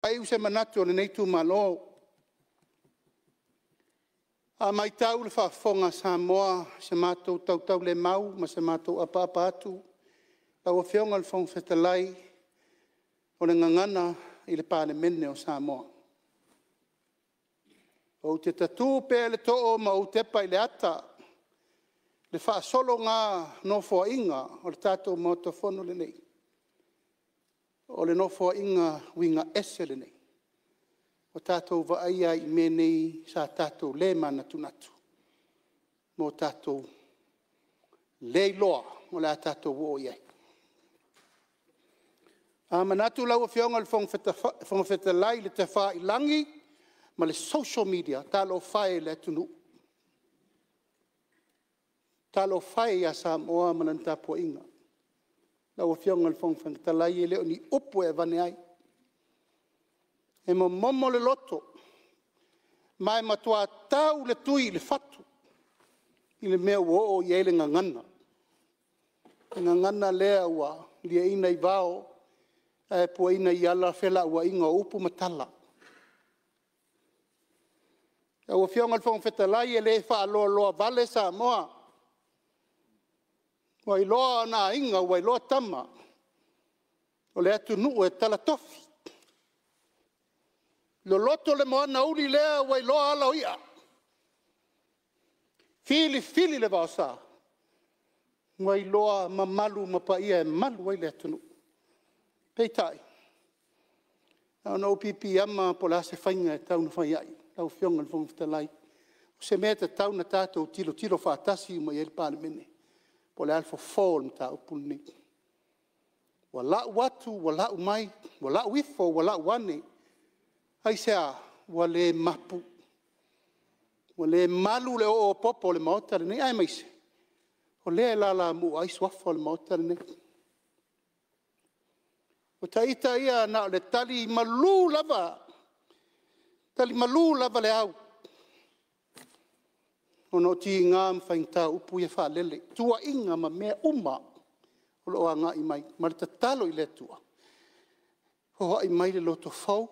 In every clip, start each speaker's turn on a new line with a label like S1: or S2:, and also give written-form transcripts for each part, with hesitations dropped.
S1: Faaiu se manatu o lenei itumalo. A matau le faafofoga a Samoa i se matou tautaulemau ma se matou apaapa atu, lau Afioga i le Fofoga Fetalai, o le gagana i le Palemene o Samoa. Ou te tatu pea i le too ma ou tepa i le ata i le faasologa Nofoaiga o le tatou Maota Fono lenei, o le Nofoaiga uiga ese lenei, ua tatou vaaia ai i mea nei sa tatou le manatunatu ma o tatou leiloa o le a tatou oo i ai. A manatu lau Afioga i le Fofoga Fetalai i le tafailagi ma le social media, talofa e i le atunuu, talofa e ia Samoa ma lana tapuaiga. Lau Afioga i le Fofoga Fetalai, e le o ni upu e avane ai, e momomo le loto ma e matua tau le tui i le fatu i le mea ua oo i ai le gagana. Le gagana lea ua liaina i vao ae puaina i ala felauaiga o upu ma tala. Lau Afioga i le Fofoga Fetalai, e le faaloaloa vale Samoa, ua iloa ona aiga ua iloa tama, o le atunuu e talatofi. Loloto le moana uli lea ua iloa ala o i'a, filifili le vaosa ua iloa mamalu ma paia e malu ai le atunuu. Peitai, na ona ou piipiiama po o le a se faiga e tatau ona fai ai lau Afioga i le Fofoga Fetalai. O se mea e tatau ona tatou tilotilo faatasi uma i ai le Palemene, po o le a le fofo o le mataupu lenei. Ua lau atu ua lau mai, ua lau ifo ua lau ane. Aisea? Ua le mapu, ua le malu le oo a popo o le Maota lenei, aemaise o lea e lalamua ai suafa o le Maota lenei. O ita ia na o le talimalu lava, talimalu lava le au ona o tiga ma faigata o upu ia e faalele, tuuaiga ma mea uma o lo o agai mai, ma le tatalo i le Atua, foai mai le loto fou,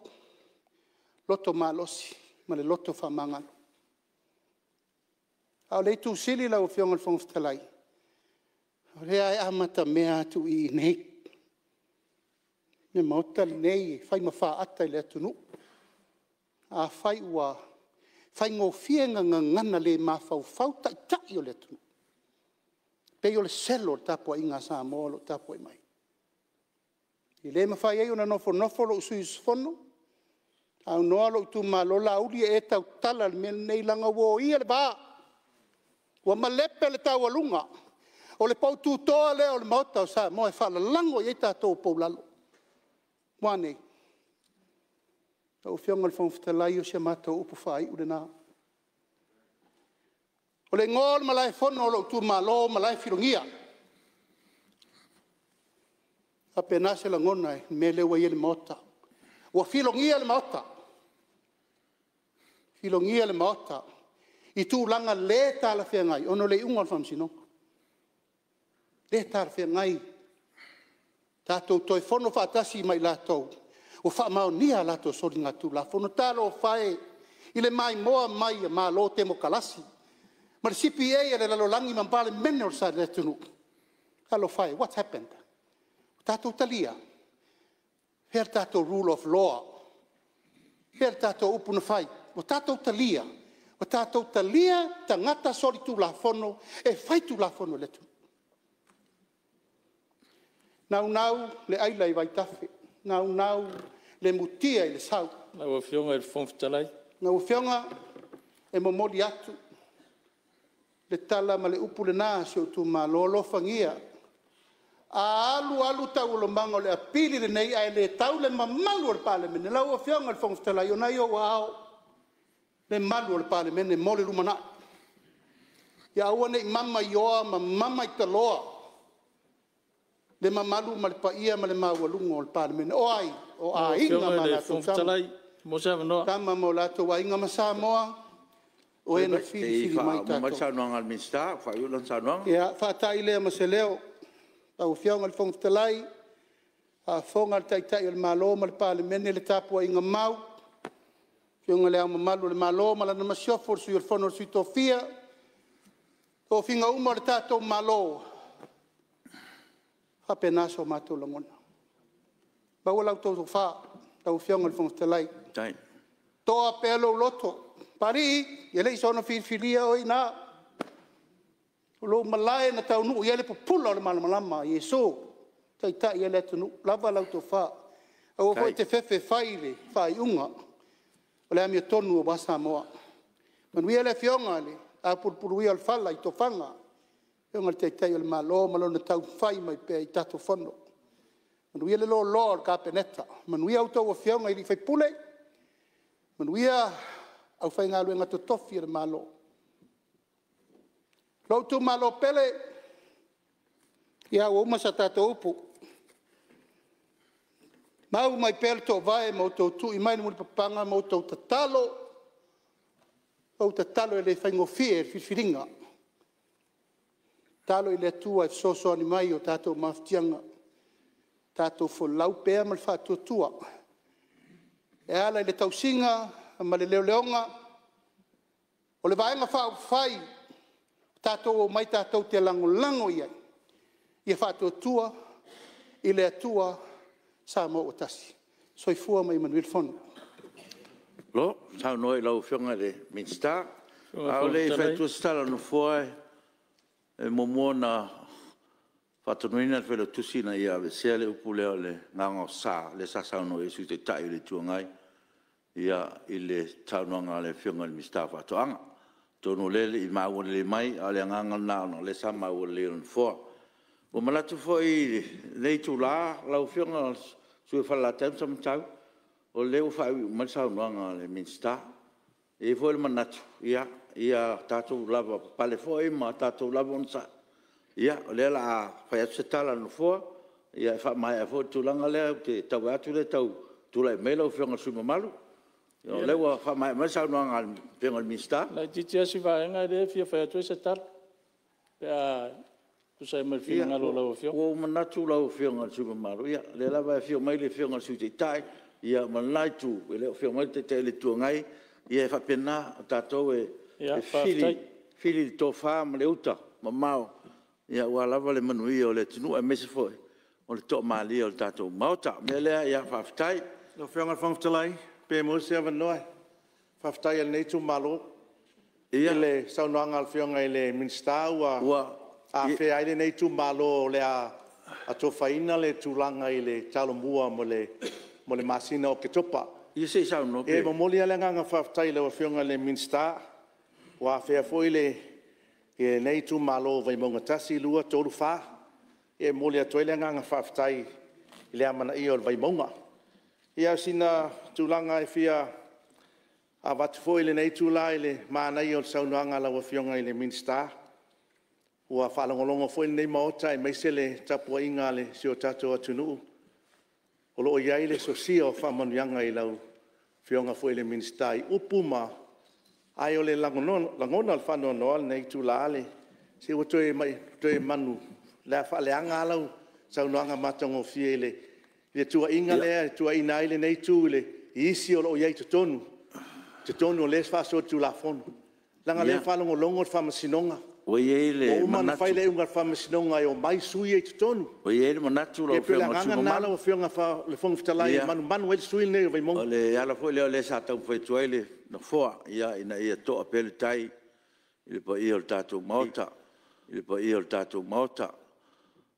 S1: loto malosi ma le loto faamagalo. A o le itu sili lau Afioga i le Fofoga Fetalai, o lea lava e amatamea atu i inei i le Maota lenei e fai ma faata i le atunuu. Afai ua faigofie ona gagana le mafaufau Taitai o le atunuu, e pei o le selo o le tapuaiga a Samoa o lo o tapuai mai. E le mafai ai ona nofonofo lou sui usufono, aunoa lou itumalo, Laauli ia e tautala i le mea lenei leaga ua oia le va, ua malepe le taualuga. O le pou tutoa lea o le Maota o Samoa e faalalago i ai tatou o pou lalo. Ua a nei? Lau Afioga i le Fofoga Fetalai, o si a matou upu faaiu lena. O le igoa o le malaefono o lou itumalo o Malaefilogia. E faapena se lagona i le mea lea ua i ai le Maota. Ua filogia le Maota, filogia le Maota i tulaga le talafeagai ona o le iuga o le Faamasinoga. Le talafeagai. Tatou toe fono faatasi ma i latou ua faamaonia a latou soligatulafono. Talofa e i le maimoa mai a Malo Temokarasi ma le CPA a le lalolagi ma Palemene o le atunuu. Talofa e, what happened? Ua tatou talia? Fea le tatou Rule of Law? Fea le tatou upu na fai? Ua tatou talia? Ua tatou talia tagata solitulafono e faitulafono i le atunuu? Naunau le aila i vaitafe, naunau le mutia i le sau.
S2: Lau Afioga i le Fofoga Fetalai...
S1: Lau Afioga, e momoli atu le tala ma le upu lena a si ou itumalo, alofagia, a alu alu taualumaga o le apili lenei ae le tau le mamalu o le Palemene, lau Afioga i le Fofoga Fetalai, o lena e i ou aao le malu o le Palemene mo le lumanai. Ia aua ne i mamaioa ma mamaitaloa le mamalu ma le paia ma le maualuga o le Palemene. O ai? O Aiga ma latou
S2: Lau Afioga i le Fofoga Fetalai mo se avanoa.
S1: Tama ma o latou Aiga ma Samoa, o e na filifili mai tatou.
S3: Se i faauma mai le saunoaga a le Minisita ua faaiuiu lana saunoaga.
S1: Ia, faatai lea ma se leo. Lau Afioga i le Fofoga Fetalai, Faafofoga le Taitai o le Malo ma le Palemene le tapuaiga mau a le Afioga i Le Ao Mamalu o le Malo ma lana Masiofo, le Sui o le Fono a Sui Tofia, tofiga uma a le tatou Malo, e faapena so matou lagona. Maua la outou tofa lau Afioga i le Fofoga Fetalai, toa pea lou loto, Papalii, e le i soona filifilia oe i ina, o lou malae na taunuu i ai le pupula o le malamalama, Iesu e taitai ai le atunuu. Lava lau tofa, aua foi e te fefe e fai le faaiuga o le amiotonu aua Samoa. Manuia le Afioga i le apulupuloa o le fala i tofaga, le Afioga i le Taitai o le Malo ma lona taumafai mai pea i tatou Fono. Manuia le loaloa o le Kapeneta, manuia a outou Afioga i sui usufono, manuia le aufaigaluega totofi a le Malo. Lou itumalo pele, ia ua uma sa tatou upu, mau mai pea le toovae ma outou tui mai le mulipapaga ma outou tatalo, outou tatalo e le faigofie le filifiliga. Tatalo i le Atua e fesoasoani mai i a tatou mafatiaga, tatou folau pea ma le faatuatua e ala i le tausiga ma le leoleoga o le Vaega Faaupufai ua tatou omai tatou te lagolago i ai, ia Faatuatua i le Atua Samoa ua Tasi. Soifua ma ia manuia le Fono. Malo saunoa i lau Afioga i le Minisita. A o le i fai atua se tala a le Nofoa, e muamua ona faatonuina le Failautusi ina ia aveesea le upu lea o le gaogaosa lea sa saunoa i ai le Sui Taitai o le Itu Agai i le saunoaga a le Afioga i le Minisita o Faatoaga. Atonu o lea e le i maua lelei mai, a o le agaga lena ona o lea sa maua lelei e le Nofoa. Ua manatu foi i lenei itula lau Afioga i le sui usufono mo Falelatai ma Samatau, o lea ua faaiuiu mai le saunoaga a le Minisita. E i ai foi le manatu, ia tatou lavapapale foi ma tatou lava onosai. Ia, o lea o le a fai atu se tala a le Nofoa e faamaea ai foi le tulaga lea, ou te tau vaai atu o lea e tau tulai mai lau Afioga i le sui usufono mamalu, o lea ua faamaea mai le saunoaga a le Afioga i le Minisita. E laitiiti lava si vaega lea e fia fai atu ai se tala, pe a tusa ai ma le finagalo o lau Afioga. Ua ou manatu lau Afioga i le sui usufono mamalu, ia o lea lava e afio mai le Afioga i le Sui Taitai ma lena Itu, e le o afio mai le Taitai o le Itu Agai. Ia e faapena, o tatou e fili le tofa ma le uta mamao aua lava le manuia o le atunuu, aemaise foi o le toamalie o le tatou Maota. O le mea lea, faafetai. Lau Afioga i le Fofoga Fetalai, pe maua se avanoa? Faafetai a lenei itumalo. I le saunoaga a le Afioga i le Minisita ua afea ai lenei itumalo o le a atofaina le tulaga i le Talomua mo le masina o Oketopa.
S3: Ia se i saunoa
S4: E momoli lava le agaga faafetai i lau Afioga i le Minisita ua afea foi lenei itumalo o Vaimauga 1, 2, 3, 4. E momoli atu ai le agaga faafetai i le amanaia o le Vaimauga. Ia o sina tulaga e fia avatu foi i lenei itula i le manaia o le saunoaga a lau Afioga i le Minisita, ua faalogologo foi lenei Maota aemaise le tapuaiga a si o tatou atunuu, o lo o i ai le sosia o faamanuiaga i lau Afioga foi i le Minisita i upu ma… Ae o le lagona o le faanoanoa i lenei itula, se ua toe faaleaga lava lau saunoaga matagofie i le tuuaiga lea e tuuaiina ai lenei Itu i isi o lo o i ai i totonu, totonu o lea e faasolitulafono. Leaga o lea e faalogologo le Faamasinoga,
S3: Ua i ai le
S4: ua uma ona
S3: manatu.
S4: fai le iuga a le Faamasinoga e omai sui ia i totonu.
S3: Ua i ai le manatu lau
S4: Ia pei o le
S3: Afioga i le sui
S4: agaga lena
S3: usufono mamalu.
S4: lau Afioga i le Fofoga Fetalai e manumanu ai le sui usufono lenei o Vaimauga.
S3: O le ala foi lea o lea sa taumafai atu ai le Nofoa, ina ia to'a pea le tai i le paia o le tatou Maota, i le paia o le tatou Maota.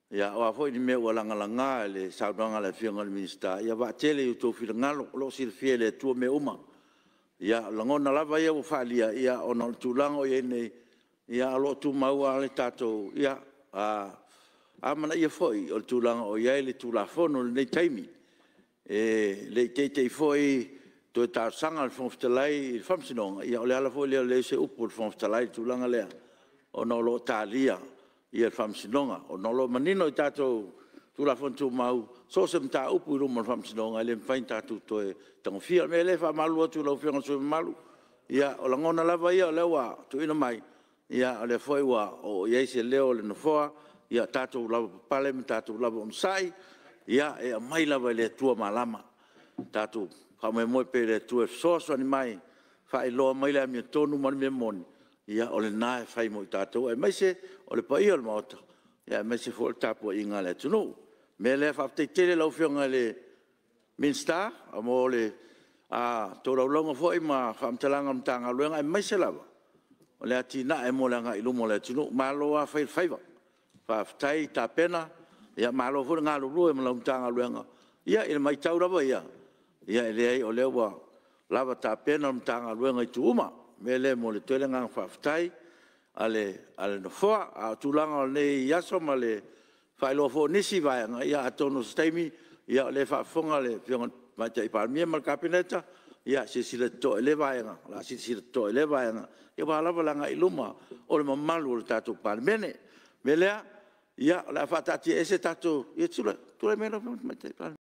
S3: Ia, o a foi ni mea ua lagalaga i le saunoaga a le Afioga i le Minisita, ia vaatele i outou finagalo, o lo o silafia e le Atua mea uma. Ia, o lagona lava ia ua faaalia, ona o le tulaga ua i ai nei, ae o lo o tumau lava le tatou amanaia foi o le tulaga o i ai le Tulafono i lenei taimi. E le i te'i te'i foi toe talosaga le Fofoga Fetalai i le Faamasinoga, ia o le ala foi lea o le leai o se upu a le Fofoga Fetalai i le tulaga lea, ona o lo o talia le Faamasinoga. Ona o lo o manino i tatou Tulafono Tumau, so o se mataupu i luma o le Faamasinoga, e le mafai ona tatou toe tagofia. O le mea lea e faamalulu atu i lau Afioga i le sui usufono mamalu, ia o lagona lava ia o lea ua tuuina mai, o lea foi ua oo i ai se leo o le Nofoa, ia tatou lavapapale ma tatou lava onosai. Ia, e aumai lava e le Atua malama. Tatou faamoemoe pea i le Atua e fesoasoani mai, faailoa mai le amiotonu ma le mea moni, o lena e fai mo i tatou, aemaise o le paia o le Maota, aemaise foi o le tapuaiga a le atunuu. O le mea lea, faafetai tele i lau Afioga i le Minisita mo le tolaulauga foi ma faamatalaga o le Matagaluega, aemaise lava o le atinae mo le agai i luma o le atunuu. Malo lava fai o le faiva, faafetai tapena, malo foi le galulue ma lau Matagaluega. Ia, i le matau lava ia, e leai o lea ua lava tapena le Matagaluega i itu uma. O le mea lea e momoli atu ai le agaga faafetai a le Nofoa. A o tulaga o lenei aso ma le faailoa foi o nisi vaega, ia atonu o se taimi, o lea e faafofoga le Afioga i le Tamaitai Palemia ma le Kapeneta, ia silasila totoa i lea vaega, o le a silasila totoa i lea vaega aua lava le agai i luma o le mamalu o le tatou Palemene. O le mea lea, o le a faataatiaese tatou… Ia, tulai mai lau Afioga i le Tamaitai Palemia.